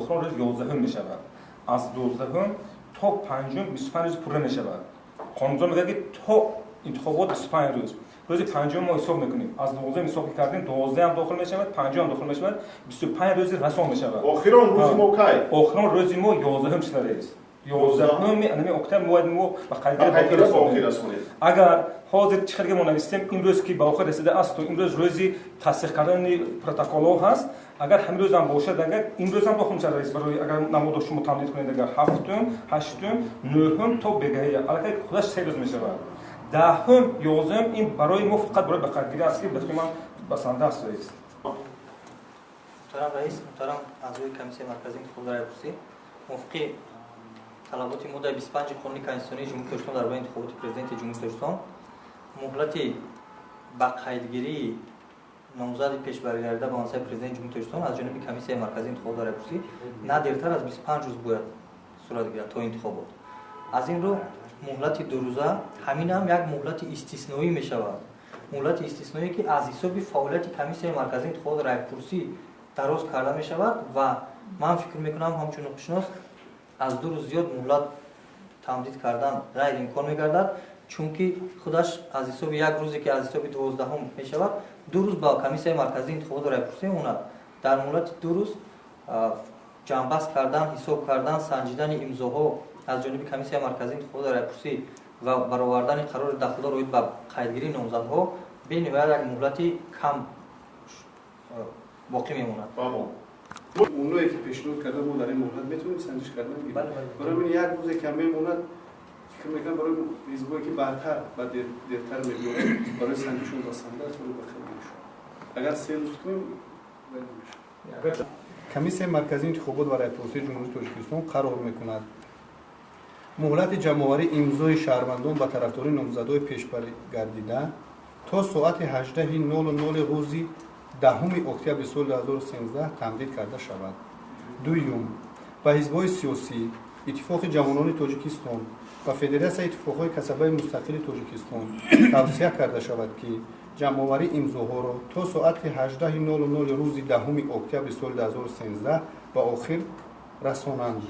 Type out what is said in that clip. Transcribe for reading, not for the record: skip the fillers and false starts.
Охирон рӯз 11 мешавад. Аз 12 то 5 25 рӯз пурра мешавад. Қонунгузор мегӯяд, ки то интихобот 25 рӯз. Рӯзи 5 мо ҳисоб мекунем. Аз 12 ҳисоб кардем, 12 ҳам дохил мешавад, 5 ҳам дохил мешавад, 25 рӯзи расон мешавад. Охирон рӯзи мо кай? Охирон рӯзи мо 11 шуда раис. 11-ми октябр бояд мо ба қайдгирӣ ба охир расонем. Агар ҳозир чӣ хеле мо навистем, имрӯз ки ба охир расидааст, имрӯз рӯзи тасдиқ кардани протоколҳо ҳаст, агар ҳамин рӯз ҳам бошад, агар имрӯз ҳам дохил мешавад раис, барои агар намодо шумо тамдид кунед, агар 7-ум, 8-ум, 9-ум то бегаҳӣ, аллакай худаш 3 рӯз мешавад. 10-ум, 11-ум ин барои мо фақат барои ба қайдгирӣ аст, ки ба фикри ман басанда аст раис. Муҳтарам раис, муҳтарам аъзои Комиссияи Марказии интихоботи раъйпурсӣ, мувофиқи талаботи моддаи 25 Қонуни Конститутсионии Ҷумҳурии Тоҷикистон дар бораи интихоботи Президенти Ҷумҳурии Тоҷикистон, муҳлати ба қайдгирии номзади пешбаригардида ба мансаби Президенти Ҷумҳурии Тоҷикистон аз ҷониби Комиссияи Марказии интихоботи раъйпурсӣ на дертар аз 25 рӯз бояд сурат гирад то интихобот. Аз ин рӯ муҳлати дурӯза ҳамин ҳам як муҳлати истисноӣ мешавад. Муҳлати истисноӣ, ки аз ҳисоби фаъолияти Комиссияи Марказии интихоботи раъйпурсӣ дароз карда мешавад ва ман фикр мекунам, ҳамчун ҳуқуқшинос, аз 2 рӯз зиёд муҳлат тамдид кардан ғайриимкон мегардад, чунки худаш аз ҳисоби як рӯзе, ки аз ҳисоби 12-ум мешавад, 2 рӯз ба Комиссияи Марказии интихоботи раъйпурсӣ мемонад. Дар муҳлати 2 рӯз ҷамъбаст кардан, ҳисоб кардан, санҷидани имзоҳо аз ҷониби Комиссияи Марказии интихоботи раъйпурсӣ ва баровардани қарори дахлдор оид ба қайдгирии номзадҳо бениҳоят як муҳлати кам боқӣ мемонад. Оное ки пешниҳод карда, мо дар ин муҳлат метавонем санҷиш кардан гирем. Барои ҳамин як рӯзе кам мемонад, фикр мекунам, барои ҳизбое ки баъдтар ба дертар мебиёранд, барои санҷишон басанда аст, барои бақайдгиришон. Агар 3 рӯз кунем, намешавад. Комиссияи Марказии интихобот ва раъйпурсии Ҷумҳурии Тоҷикистон қарор мекунад муҳлати ҷамъоварии имзои шаҳрвандон ба тарафдории номзадҳои пешбаригардида то соати 18:00 рӯзи 10 октябри соли 2013 тамдид карда шавад. Дуюм, ба ҳизбҳои сиёсӣ, Иттифоқи ҷавонони Тоҷикистон ва Федератсияи иттифоқҳои касабаи мустақили Тоҷикистон тавсия карда шавад, ки ҷамъоварии имзоҳоро то соати 18:00 рӯзи 10 октябри соли 2013 ба охир расонанд.